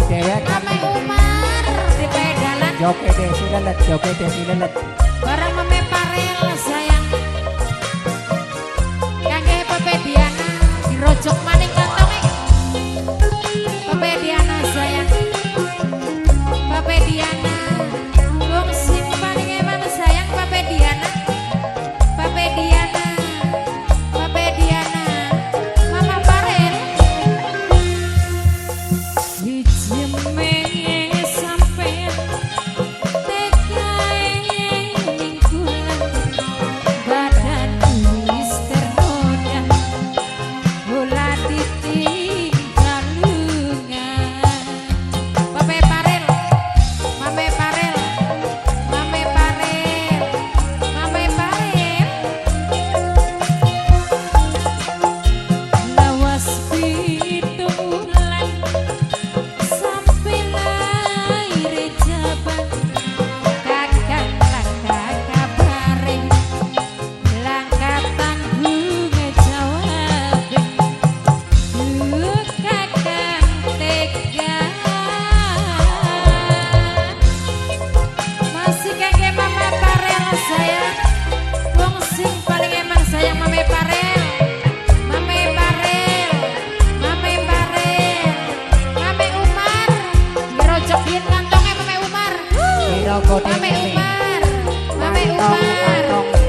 dewek. Mame Umar di pedalan. Joget deh silelet, joget deh silelet. Bareng Mame Parel sayang. Kangge Pepe Diana dirojok maning kantonge. Pepe Diana sayang. Pepe Diana. Wong sing paling eman sayang Pepe Diana. Pepe Diana. Pepe Diana. Mama Parel. Hiji menge sampean tekae ning kula badan wis tergoda bola ditinggal lunga. Pape Parel, Mame Parel, Mame Parel, Mame Parel. Lawas 7 wulan sampai lahir jabang kakang langka kabare langka tanggung jawab duh kakang tega. Masih kangge Mama Parel sayang, wong sing paling eman sayang Mame Parel, Mame Parel, Mame Parel, Mame Umar dirojokin kantongnya Mame Umar. Mame Umar, Mame Umar,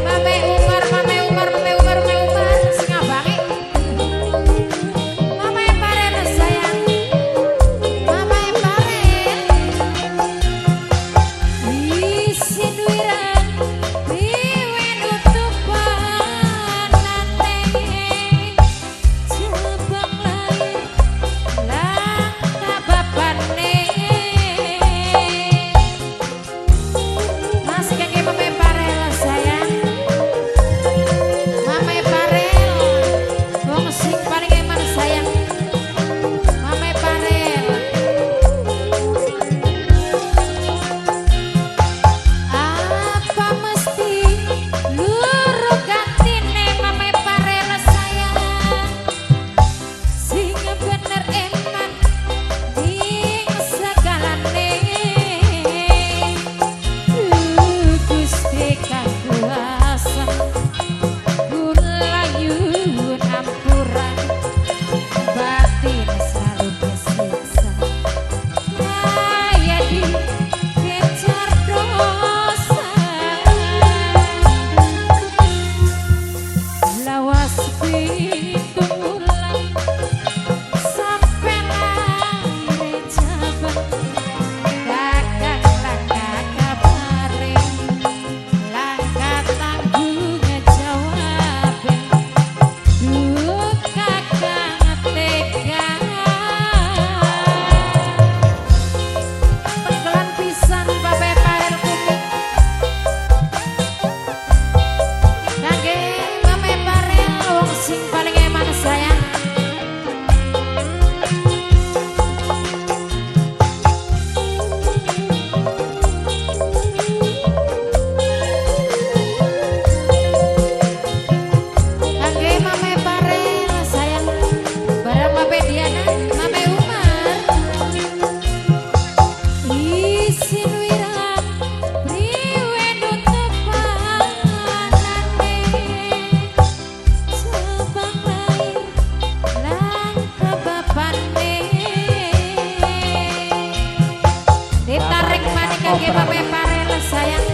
Mame Umar, Mame Umar, Mame Umar, Mame Umar, sing abange. Mame Parel sayang, Mame Parel. Isin wirang priwe nutupanane jabang lahir langka bapane. Masih kangge Mame Parel sayang, Mame Parel, wong sing paling eman sayang Mame Parel. Apa mesti luru gantine Mame Parel sayang, sing bener eman ing segalane. Gusti kang kuasa kula nyuwun ampura batin selalu kesiksa kaya dikejar dosa. Lawas 7 wulan sampai lahir jabang kakang langka kabare langka tanggung jawab duh kakang tega. Tegelan pisan Pape Parel kumik kangge Mame Parel wong sing paling eman sayang. Kangge Mame Parel sayang bareng Pape Diana, Mame Umar. Isin wirang priwe nutupanane jabang lahir langka bapane. Ditarik maning kangge Pape Parel sayang.